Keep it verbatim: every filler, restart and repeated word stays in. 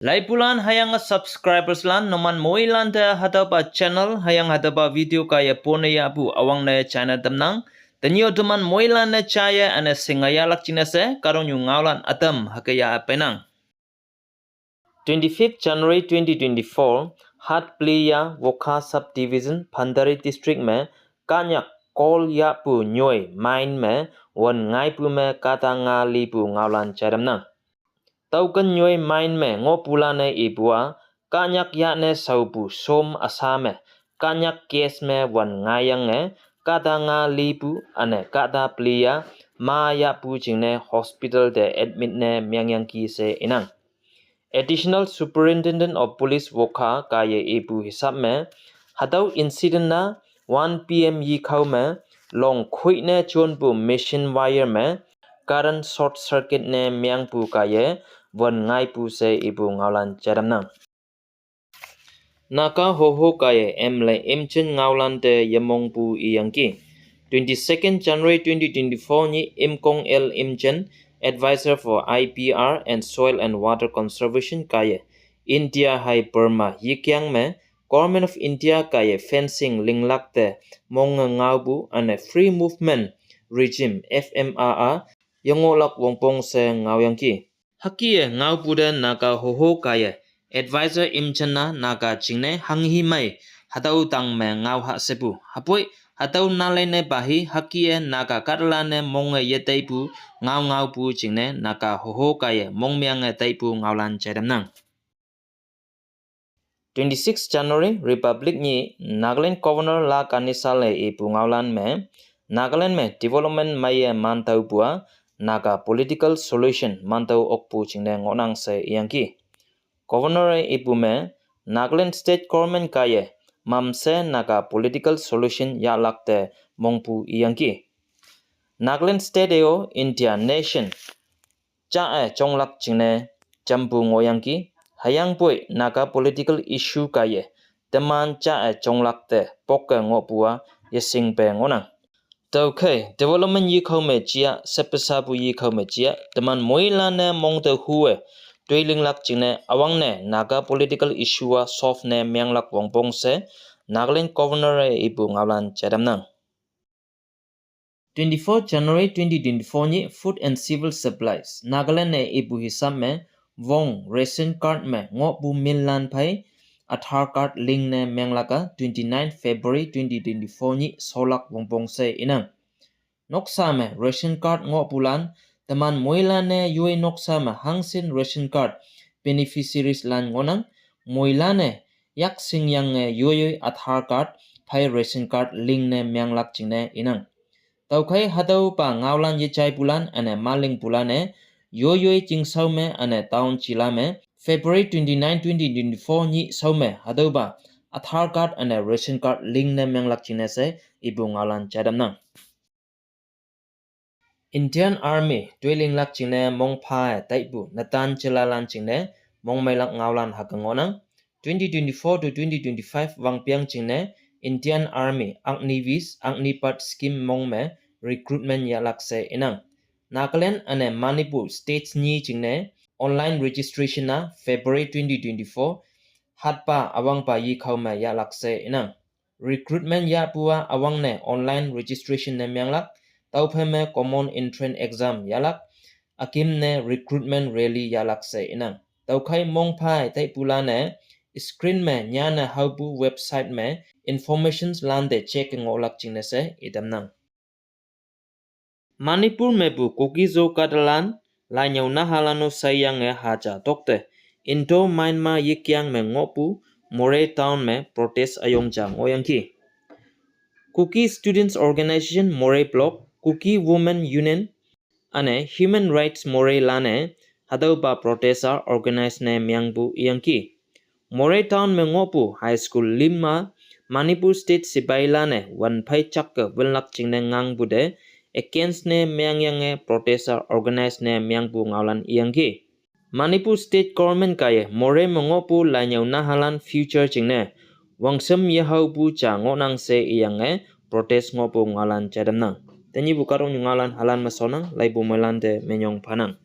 Laipulan hüyange subscribers lan numan moilan te hatüopa channel hüyange hatüopa video kaiye pone yahpu üwangne china tamnang. Tenyih-o teman moilan-e jaiye üne shinge yahlak jingne she kahtoknyu ngaolan ütam hüke yah peinang. Twenty-fifth January twenty twenty-four, Hatpliya Wokha Subdivision, Bhandari District me, Konyak coal yahpu nyoi mine me wün ngaipu me kahta nga lipu ngaolan jai tamnang. Tüoken nyoi mine me ngohpulan-e ipu-a, Konyak yahne shaopu shom üsa me, Konyak gas me wün ngaiyange, kahta nga lipu üne kahta pliya ma yahpu jingne hospital te admit ne mengyangki she inang. Additional Superintendent of Police Wokha kaiye ipu hisab me, hatüo incident-a one P M yikhao me, long khoine jonpu machine wire me, current short circuit ne mengpu kaiye, wün ngaipu she ipu ngaolan jai tamnang. Naga hoho kaiye emlei imjin ngaolan te yemongpu iyangki. Twenty-second January twenty twenty-four nyih Imkong L Imjin, Advisor for I P R and Soil and Water Conservation kaiye, India hei Burma yekyang me, Government of India kaiye fencing linglak te monge ngaopu üne Free Movement Regime, F M R, yengohlak wongpong she ngaoyangki. Hüke ngaopu te Naga hoho kaiye, Advisor Imjin-a Naga jingne hanghi mei, hatüo tang me ngao ha shepu. Hüpoi, hatüo naleine pahi hüke Naga kahtalan-e monge yetaipu, ngao ngaopu jingne Naga hoho kaiye mongmenge taipu ngaolan jai tamnang. Twenty-six January Republic nyih Nagaland Governor La Ganesan-e ipu ngaolan me, Nagaland me development meiye mantüopu-a, Naga political solution mantüo okpu jingne ngohnang she iyangki. Governor-e ipu me, Nagaland State Government kaiye, mamshe Naga political solution yahlak te mongpu iyangki. Nagaland State-e-o India nation ja-e jonglak jingne jampu ngohyangki, hüyangpoi Naga political issue kaiye, teman ja-e jonglak te pokke ngohpu-a yeshingpe ngohnang. Tüokhei, development yikhao me jia, sepesapu yikhao me jia, teman moilan-e mong te hu-e, toi linglak jingne, üwangne Naga political issue-a solve ne menglak wongpong she, Nagaland Governor-e ipu ngaolan jai tamnang. Twenty-four January twenty twenty-four nyih Food and Civil Supplies, Nagaland-e ipu hisab me, wong ration card me ngohpu millan phei, Aadhaar card link ne menglak-a twenty-nine February twenty twenty-four nyih sholak wongpong she inang. Noksa me ration card ngohpulan, teman moilan-e yoi noksa me hangshin ration card beneficiaries lan ngohnang, moilan-e yak shingyange yoi yoi Aadhaar card phei ration card link ne menglak jingne inang. Tüokhei hatüopa ngaolan yejaipulan üne malingpulan-e, yoi yoi chingshao me üne town jila me, February twenty-nine, twenty twenty-four nyih shao me hatüopa Aadhaar card üne ration card link ne menglak jingne she ipu ngaolan jai tamnang. Indian Army toi linglak jingne mongpha-e taipu netan jelalan jingne mongmeilak ngaolan hüke ngohnang. Twenty twenty-four to twenty twenty-five wangpeng jingne Indian Army Agniveer, Agnipath scheme mong me recruitment yahlak she inang. Nagaland üne Manipur states nyi jingne online registration-a February twenty twenty-four hatpa üwangpa yikhao me yahlak she inang. Recruitment yahpu-a üwangne online registration ne menglak, tüophei me common entrance exam yahlak, üküm ne recruitment rally yahlak she inang. Tüokhei mongpha-e taipulan-e screen me nyane haopu website me informations lante check ngohlak jingne she itamnang. Manipur mepu Kuki-Zo kahtalan, lainyüo nahalan-o shaiyange haja tokte, Indo-Myanmar yekyang me ngohpu Moreh town me protest üyong ja ngohyangki. Kuki Students Organization Moreh Bloc, Kuki Women Union, üne Human Rights Moreh lan-e, hatüopa protest-a organize ne mengpu iyangki. Moreh town me ngohpu high school lüm-a, Manipur State sipailan-e wün phei jakke wünlak jingne ngangpu te, against ne mengyange protest-a organize ne mengpu ngaolan iyangki. Manipur State Government kaiye Moreh me ngohpu lainyüo nahalan future jingne wangshem yehaopu ja ngohnang she iyange protest ngohpu ngaolan jai tamnang. Tenyihpu kahtoknyu ngaolan halan me shonnang, laipu moilante minyong phanang.